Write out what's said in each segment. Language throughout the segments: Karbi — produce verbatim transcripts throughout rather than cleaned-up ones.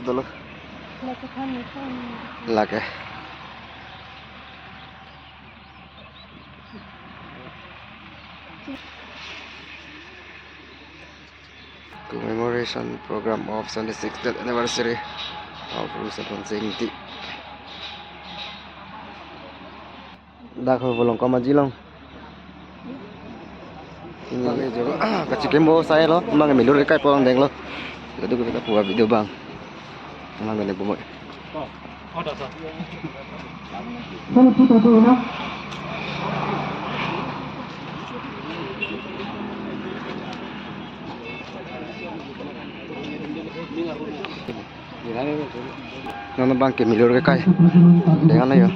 Dolo. Lake. Commemoration program of seventy-sixth death anniversary of Ru Saptan Sing Ingti. Dak ho bolong koma jilong. Bang ke jo, kachikimbo sai lo, bang ke milur ke kai pon denglo. Keduk keduk pu video bang. Bang ke le bumoi. Nana bang ke milur ke kai. Dengan ayo.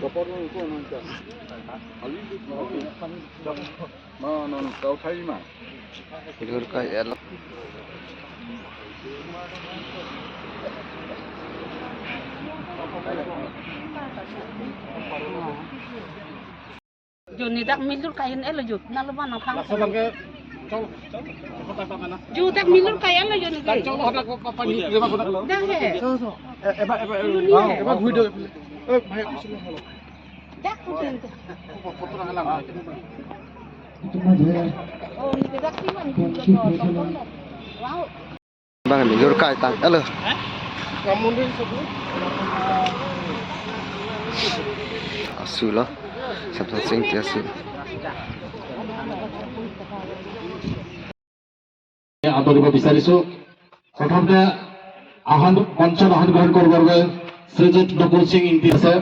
Kapor nang ko nang ka. Ali ko nang. Ma nang kau thai ma. Lur kai alo. Joni dak milur kain elo jo, nalo bana phang. Laso bang ke, chol, chol, kota apa mana? Jo dak milur kain lo joni ke. Chol, hodak ko apa ni, lima kotak lo. Dah he. So, so. Eh, eba, eba, Joni he. Eba, hui do. Eh, bahaya, sini, halo. Dak ko tin. Foto, foto nang lang. Oh, ni dak si man, jo, jo, jo, jo. Wow. Bang milur kai tang. Halo. Asu lo. Saptan Sing Ingti asu. আদৰিব বিচাৰিছো। প্ৰথমতে আহ্বান, মঞ্চত আহ্বান গ্ৰহণ কৰিবৰ বাবে শ্ৰীযুত নকুল সিং ইংতি আছে।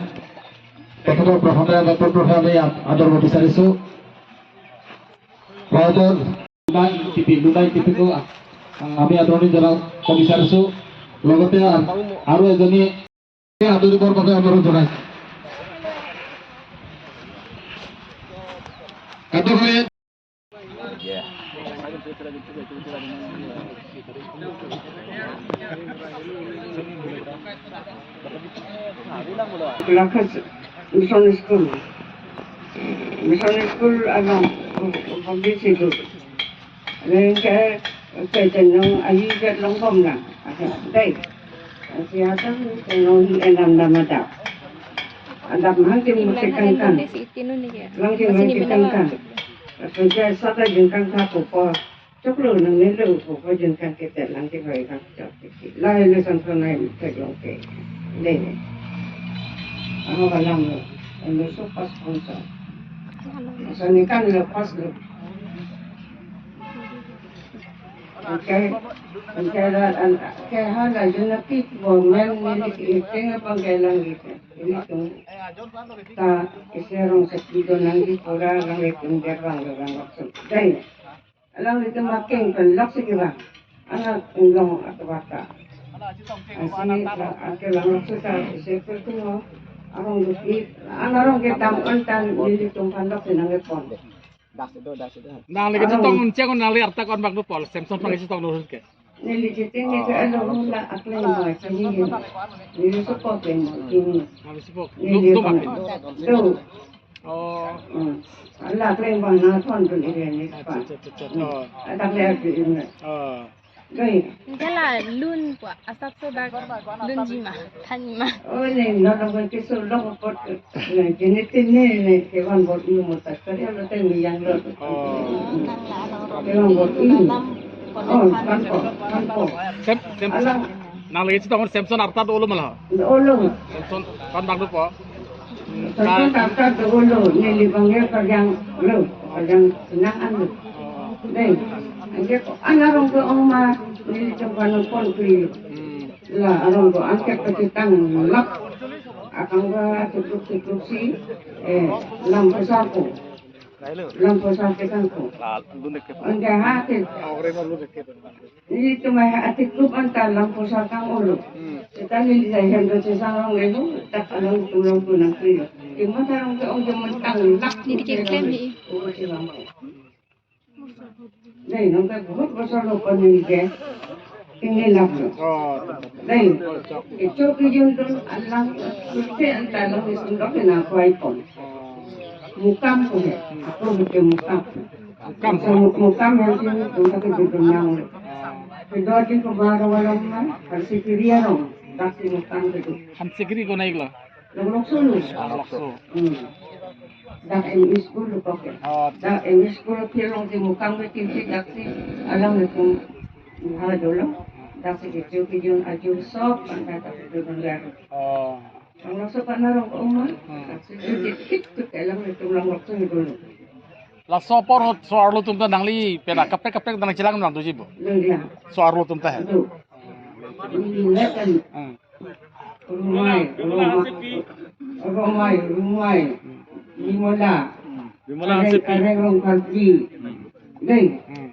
তেখেতক প্ৰথমতে, প্ৰথমতে আমি আদৰিব বিচাৰিছো। ভাৰতৰ লুনা ইংতিপি, লুনা ইংতিপিকো আমি আদৰণি জনাব বিচাৰিছো। লগতে আৰু এজনী আদৰিবৰ বাবে অনুৰোধ জনাইছো। কাৰ্যকৰী Lakas Mission School. Mission School along public situ. Lengke kaitan nong ahi jet long bom na. Dai. Asi atang nong hi enam dam ada. Adam hang tim mesti kangkang. Lang tim mesti kangkang. Kerja sata jengkang kapu po. Choklo nang nelo ko ko jengkang ketet lang ke bai kang chok ke. Lai le sang sang nai ke long ke. Le. Ano kalang lo. Ano so pas kong sa. Sa ni kan lo pas lo. Okay. Okay la an ke ha la jun na pit bo men ni ke ting apa ke lang ke. Ini tung. Ta isi rong sa kido nangji pura lang ke tung der bang lo bang lo. Dai. Alanglitum akeng pen lok si kevang. Anak inglong atwata. Asi, ake lang lok si ta, isi perkuno. Arong dupi, an arong kedam an tan nelitum aphan lok si nangkepon. Nangli kachetong un chek un nangli arta kon bak do pol, Samson pang kachetong do ke. Neli cheting ni ke alo hula akle mo chini. Neli support mo chini. Nangli support. Neli do mak. Do. Oh. Hmm. Ala kleng bang nangthondun iri ni. Acha, acha, acha, acha. Oh. Adak le adu ini. Oh. Dei. Jala lun pu asap so dak lunji ma, thanji ma. Oh, ne, nonke keso long apot, ne, jini tin ne, ne, kevang bor-i mo tak kari alo teng yang lo. Oh. Kevang bor-i. Oh, thanpo, thanpo. Sem, sem, Alang. Nangli chetong Samson arta do-olo ma la? Do-olo. Samson, kan bang dopo? Samson arta do-olo, neli bang ya kerjang lo, kerjang senang an lo. Dei, anke ko-an arong ke-ong ma, neli chongkan pon kri. Hmm. La arong ko-an ke pachethang lap. Akang ba tukluk tukluk si, eh, lam pasar ko. Lam pasar ke tang ko. Anke ha ke. Nelitum atik kup anta lam pasar tang-olo. Hmm. Seta neli jai hem do chesang rong lehu, dak along tulong tunang tuyo. Kima tarong ke-ong ke mentang lak. Neli keklem he. Ubo si bang. Dei, nonke bahut bosor lo pon neli ke. Tinggi lap lo. Oh. Dei, kecho kejun dun alang, kute anta long isundok ina kuai pon. Mukam ko he, ako ke mukam. Mukam. So, mukam yang sini, tungka ke dudun yang. Kedua di kemar walam na, harus kiri arong, dak si mukam ke du. Hanse kiri ko naik lo? Long Lokso lo. Long Lokso. Hmm. Dak M E school lo koke. Oh. Dak M E school ke long si mukam ke tingki dak si alang itu. Ha dolo. Dak si kecho kejun ajo sop, anta dak dudun yang. Oh. Long Lokso pa narong ko-ong ma. Hmm. Aksi jujit tik tuk kelang itum Long Lokso ni dulu. Laso apor ahut so-arlo atum ta nangli pena kaprek kaprek nangchelang nang doji bo. Nangli ya. So-arlo atum ta he. Aduh. Ini kan. Hmm. Rumai, Rumai, Rumai, Rumai. Bimola. Bimola Kareng, Hansepi. Kareng Rongkarpi. Dei. Hmm.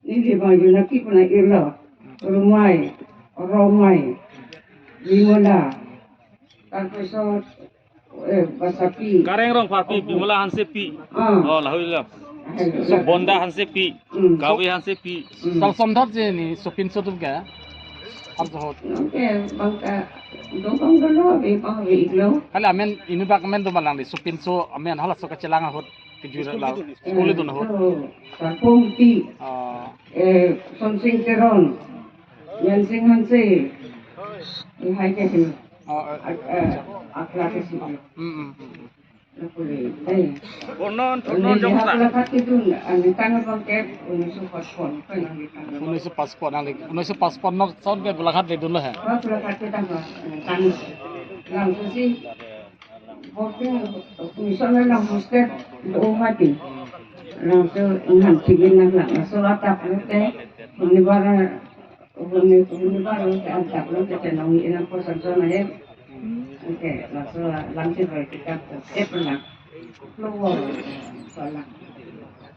Neli bang juna ki puna irlo. Rumai, Romai, Bimola. Tarpiso, eh, Basapi. Kareng Rongparpi, Bimola Hansepi. Ah. Oh, lahoi lo. Lahoi lo. Bonda Hansepi, hmm, Gawi Hansepi. Hmm. Sal somdot je ni sopinso atum ke. Har sohot. Nonke bang ka dongkong dolo, be bang be iglo. Kali amen inut bak amen do ma nangli sopinso amen halaso kachelang ahut. Kejui la, school itu na ho. Sarpumti. Ah. Eh, Sonsing Teron. Mensing Hanse. Ini hai ke sini. Oh, eh. Ak-, eh, akla ke sini. Hmm, hmm, hmm, hmm. Napuli. Eh. Turnon, turnon, ini jongsa. Akla kat itu, ani tang bang ke, unniso paspon, ko nangli tang. Unniso paspon nangli, unniso paspon nok sound ke Golaghat le dun lo he. Oh, Golaghat ke tang, eh, tang. Langsung si, Boarding, misalnya nang hostel, do mati. Langsung ingham tigin nang lang. Langsung atap lote, hunibar, huni, hunibar lote antap lote, tenong inang kosan sana ya. Oke, langsung langsung roy kita, eh, pernah. Keluar, salah.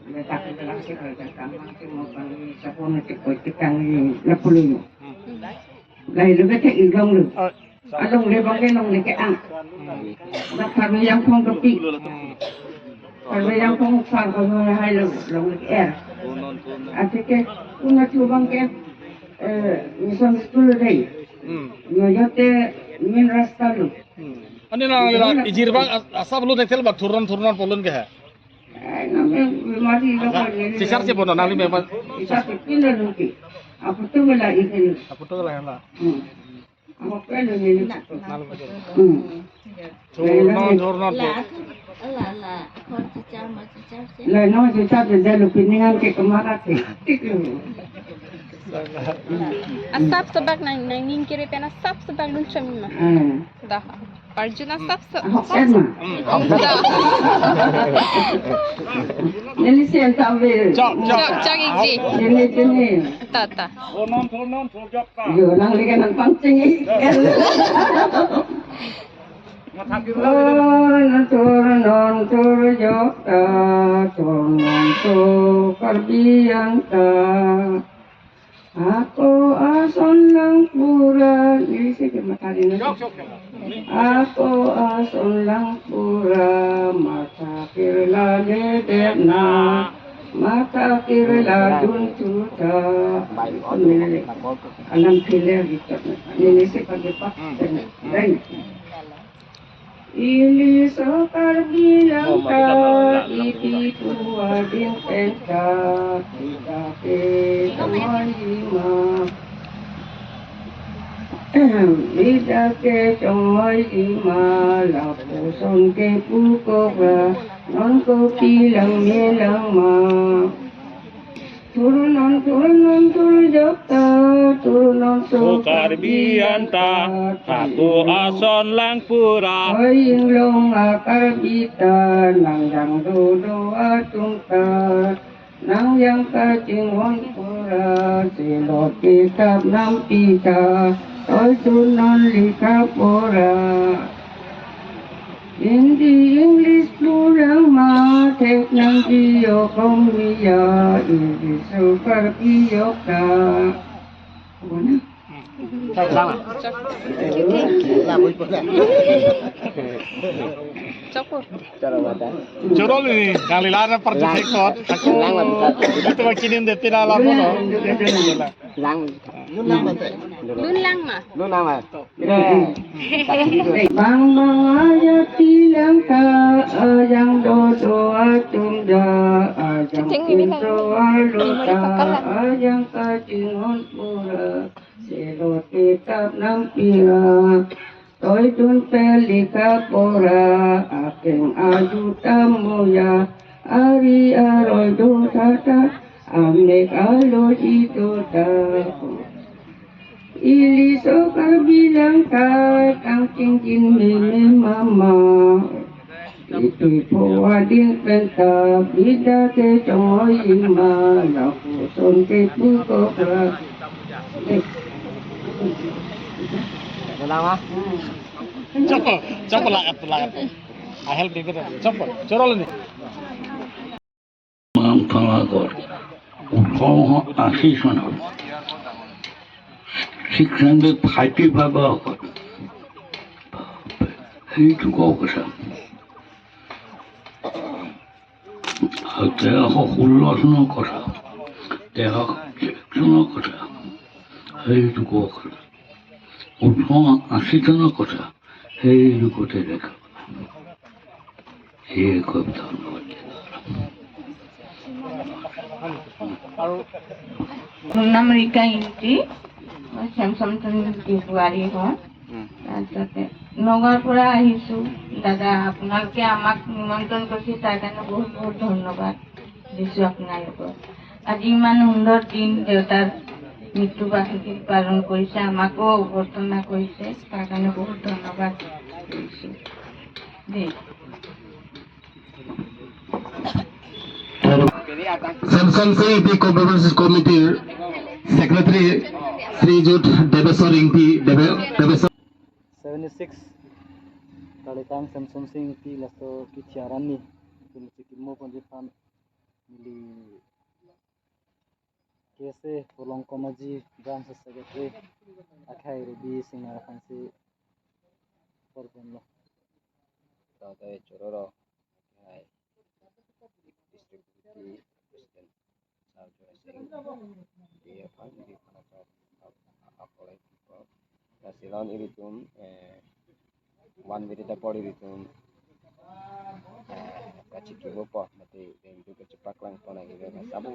Letak langsung roy kita, langsung mau kami, siapa nanti kau tikang ini, lapulu. Lahai lo bete ilong lo. Oh. Along le bang ke long le ke-ang. Dak Karbi Anglong ke pi. Karbi Anglong sang ko lahai lo long le ke-er. Atike puna chu bang ke, eh, mission school dei. Hmm. Nyojote main rasta lo. Hmm. Ani nangli la ijir bang as-, asap lo nek tel bak thurnon thurnon polun ke ha. Eh, nang memang bimari lo. Asa, kan, sisar si bono nangli memang. Sisar si pina lo ke. Aputu mela ikin. Aputu la la. Hmm. Ako pwede nini. Hmm. Thurnon, thurnon po. La, la, la. Khor chichar, ma chichar si. La, no, chichar de delu piningan ke kemara ke. Tik lo. Asap sebak nang, nangning kiri pen asap sebak lun chom ma. Eh. Dah. Parjuna sap sap. Ahok sap en ma. Sap. Neli sen ta be. Chok, chok. Chok, chok ikji. Neli seni. Ta, ta. Thurnon, thurnon, thurjok ta. Yo, nangli ke nang pangcheng ik. Thurnon, thurnon, thurjok ta. Thurnon, thur Karbi Anglong ta. Ako ason lang pura, neli si ke matha dina. Ako ason lang pura, matha kirla ledet na, matha kirla dun chuta. Neli, anam kile gitu. Neli si pagi pak, dai. Iliso Karbi lang ta, ipi pu adin pen ta, bida ke chonghoiji ma. Bida ke chonghoiji ma, lapuson ke pu kokra, non kopi lang me lang ma. Thurnon, thurnon, thurjok ta, thurnon so Karbi anta, hako ason lang pura. Oi inglong a Karbi ta, nangjang dodo atum ta, nangjang kachinghon pura, silot kitap nampi ta, oi thurnon likha pura. Hindi, English pu lang ma, thek nang jiyok ong mi ya, English so Karbi yok ta. Apa na? Lang. Lang, uy, po na. Choro lo ni, kali lara parti lang. Thek kot. Ako, lang, lang. Ito ba kinin de pira la po no? Lang. Lun lang ma. Lun lang ma. Lun lang ma. Bang bang ajat ti lang ta, ajang dodo atum ja, ajang pinso alo ta, ajang kachinghon pura, silot kitap nampi ra, toidun pen likha pura, akeng aju tamu ya, ari aroi do tata, amek aloji do ta. Iliso Karbi lang ta, tang chingjin meme mama. Ipi pu adin pen ta, bida ke chonghoiji ma, lapuson ke pu kokra. Eh. Lama. Choko, choko lagat, lagat. I help you. Choko, choro lo ni. Mang Phalagor, ওঠৰশ আশী চনত six hundred thirty ফাইভৰ আগত, সেইটো কওক কথা। আৰু তেৰশ ষোল্ল চনৰ কথা, তেৰশ ছিক্স চনৰ কথা, সেইটো কওক কথা। ওঠৰশ আশী চনৰ কথা, সেইটো কওঁতে দেখা। সেই কবিতা। মোৰ নাম ৰীতা ইংতি, মই চেমচন ইংতিৰ বোৱাৰী হওঁ। উম। তাৰপিছতে নগাঁৱৰ পৰা আহিছোঁ। দাদা, আপোনালোকে আমাক নিমন্ত্ৰণ কৰিছে, তাৰ কাৰণে বহুত বহুত ধন্যবাদ দিছোঁ আপোনালোকক। আজি ইমান সুন্দৰ দিন, দেউতাৰ মৃত্যু বাৰ্ষিকী পালন কৰিছে, আমাকো অভ্যৰ্থনা কৰিছে, তাৰ কাৰণে বহুত ধন্যবাদ দিছোঁ দেই। চেমচন ইংতি কমেমৰেশ্যন কমিটিৰ ছেক্ৰেটাৰী শ্ৰীযুত দেৱেশ্বৰ ইংতি, দেৱে-, Debeswar. Seventy six, Kalitang Semsonsing Ingti laso kethi arni, tumsi kimo ponji aphan neli K S A Polong Komaji Branch Secretary akhai Ruby Singnar aphansi porponlo. Tangte chororo akhai District Committee President Sir Joy Singh, dia aphan, dia aphan ap-, ap-, apolai people. Nasi laun ilitum, eh, one minute apor ilitum, eh, kachikimo po, mati ilitum kachipaklang po nang ilitum sabu.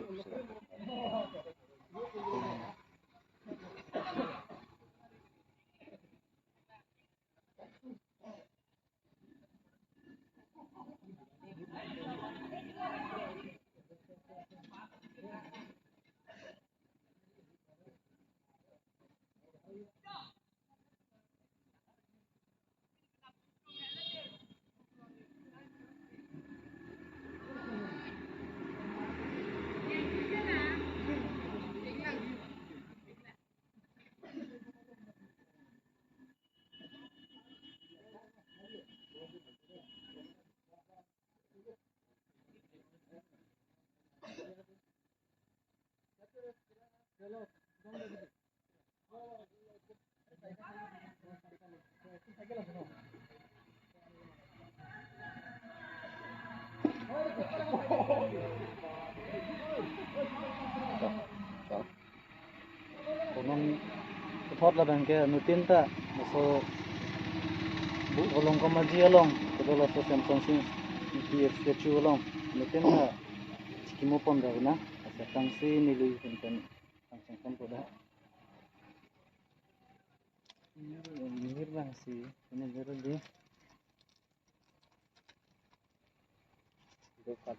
Konon puthot labang ke nutin ta, laso Holongkamaji along, kedolaso Semson Sing Ingti statue along, meten na chikimo pon dak na, asa tangsi neli henten tangsi pon koda. Mihir bang si, ini dulu di. Dita,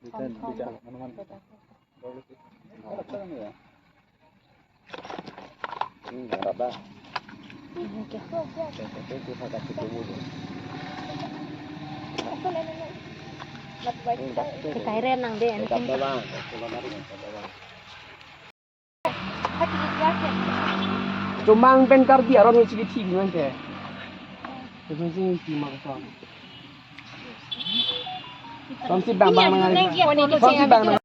dita, dita, mana mana. Hmm, harap dah. Itu, itu, itu, itu, itu, itu. Hmm, dah, itu, itu. Kita renang deh, ini. Kita bang, kita bang. Chomang pen Karbi aron ngi chikithik nang ke. Chomang sing si mak son. Son si bang bang nang. Son si bang nang.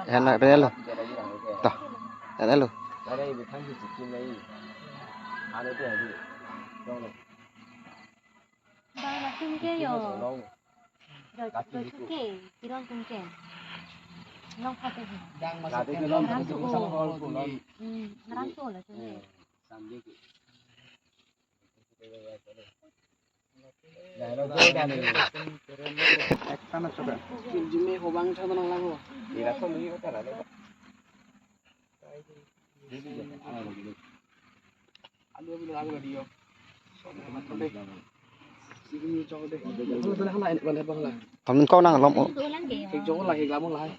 Enak relo. Toh, enak relo. Bang latum ke yo. Doi, doi chuke, kirong tum ke. Long pha ke. Dang masuk ke long, ngeram masuk tu ke o. Masuk ke long. Hmm, ngeram tu lah tu ke. Jume hobang sa manang lang ho. Ira ko ni ko tara le. Alu bilang alu dia. Sini cok deh. Alu bilang lah, ini balik bang lah. Kamu kau nang lom o. Hek jok lah, hek lamon lah.